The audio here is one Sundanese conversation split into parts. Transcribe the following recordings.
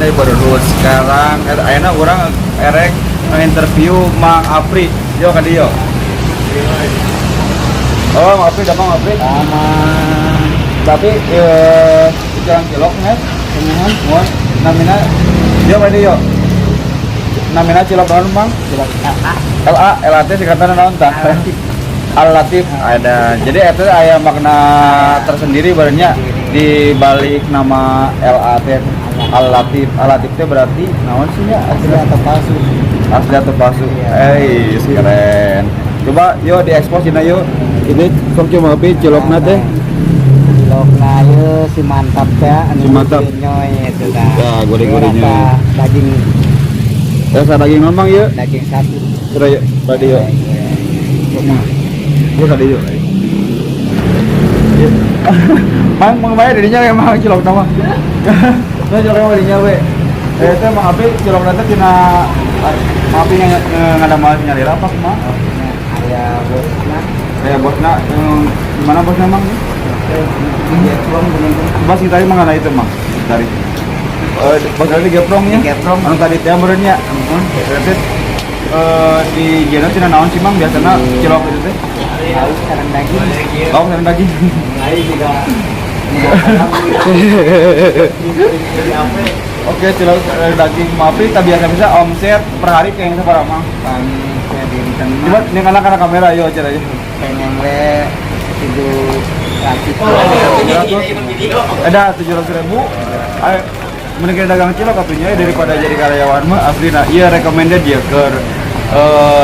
Pantai Beredut. Sekarang ayeuna urang erek interview Mang Apri. Yo ka dieu. Oh, Mang Apri, damang Apri. Aman. Tapi jalan cilok nya. Kumaha? Muhun namina yo ka dieu. Namina cilok naon, Mang? Cilok LA. LA, LA teh singkatan naon tah? Al Latif ada. Jadi itu aya makna tersendiri barunya di balik nama LA teh Al Latif. Al Latif teh berarti naon sih nya? Asli atau palsu? Asli atau palsu? Iya. Eh, keren. Coba yo diekspos dina yo. Ini sok coba api cilokna teh. Cilokna ieu si mantap ya, anu Si mantap. Nyoy itu dah. Ya, goreng-gorengnya. Rasa daging. Rasa daging memang ya. Daging sapi. Sudah yuk, tadi yo. Gua tadi yuk. Mang, mang bae dirinya emang cilok nama. Nah, cilok mah dirinya we. Eh, teh Mang Api cilok teh tina Mang Api ngadamel nyalira apa kumaha? Aya bosna. Kayak bosna, gimana bosna, Mang? Geprong bener. Coba sih tadi mengenai itu, Mang. Tadi. Eh, bosna di Geprong nya. Geprong. Anu tadi teh meureun nya. Berarti di jena tina naon sih, Mang, biasana cilok itu teh? Lauk sareng daging. Lauk sareng daging. Lain juga. Oke, cilok daging mapi tak biasa bisa omset per hari kayaknya sabaraha, Mang? Kami saya dinten Coba ini karena karena kamera yo aja aja. Pengen we 700. 700. Ada 700 ribu. Ayo, mending dagang cilok atunya daripada jadi karyawan mah asli. Nah, iya recommended ya ke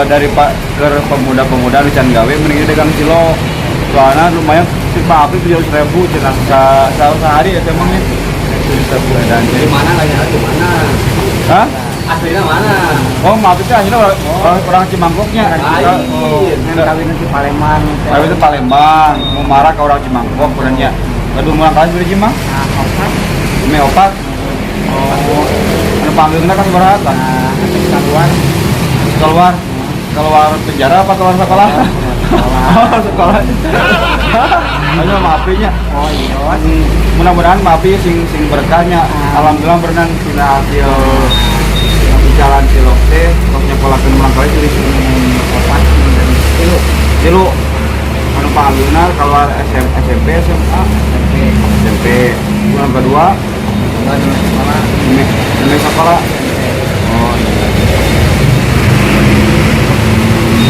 dari pak ke pemuda-pemuda nu can gawe mending dagang cilok. Soalnya lumayan sih Pak Api 700 ribu cenah sehari ya emangnya 700 ribu dan Di mana lagi? Di mana? Hah? Aslinya mana? Oh, maaf itu akhirnya orang Cimangkoknya. Lain. Oh, Ngan kawin di Palembang. Kawin itu Palembang, mau marah ke orang Cimangkok kurangnya. Aduh, mulang kali dari Cimang? Nah, opat. Ini opat. Oh, anu panggilnya kan sabaraha tah? Nah, keluar. Keluar keluar penjara apa keluar sekolah? Oh, sekolah. Hanya maafinya. Oh iya. Mudah-mudahan maafi sing sing berkahnya. Alhamdulillah berenang tina hasil jalan cilok teh, tos nyekolakeun mulang kali jadi Opat dan tilu. Tilu. Anu panggilna keluar SM, SMP, SMA, SMP. SMP. Bulan kedua, Dua di sekolah. Ini sekolah. Oh iya.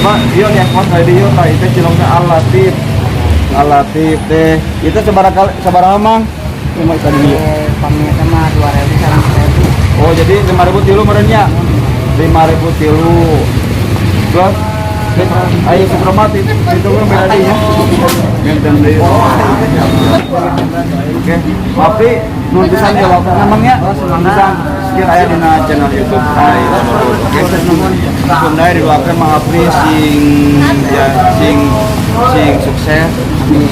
Coba iya di ekspos tadi yuk, tadi teh ciloknya Al Latif. Al Latif teh. Itu sabaraha kali sabaraha, Mang? Cuma tadi ieu. Eh, pamit mah 2000 sareng 1000. Oh, jadi 5000 tilu meureun nya. 5000 tilu. Terus ayo supromat itu kan beda deui nya. Benten deui. Oke, Papi nuhun pisan ya waktu memangnya nuhun pisan sekian aya dina channel YouTube Ayo, oke. Sunda didoakeun Mang Apri sing ya sing sing sukses, sing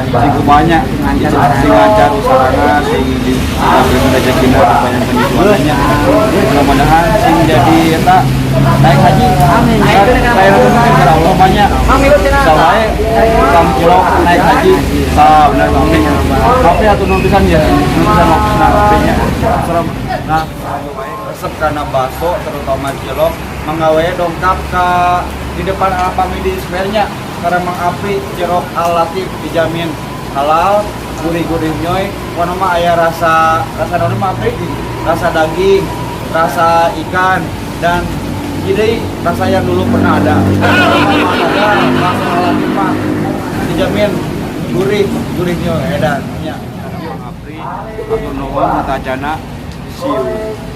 sing kumanya, sing lancar usahana, sing di diberi rezekina dipanjangkeun yuswana. Mudah-mudahan sing jadi eta naik haji. Amin. Saya rasa Allah banyak. Sawae tukang cilok naik haji. Tah bener Mang Apri. Tapi atuh nuhun pisan ya, nuhun pisan waktuna nya. Nah, resep karena bakso terutama cilok mangga we dongkap ke di depan Alfamidi Square-nya karena Mang Apri cilok Al Latif dijamin halal, gurih-gurih nyoy. Pokona mah aya rasa rasa naon mah Apri? Rasa daging, rasa ikan, dan jadi rasa yang dulu pernah ada. Ada rasa Al Latif mah dijamin gurih gurihnya edan nya. Apri, hatur nuhun sateuacanna. See you.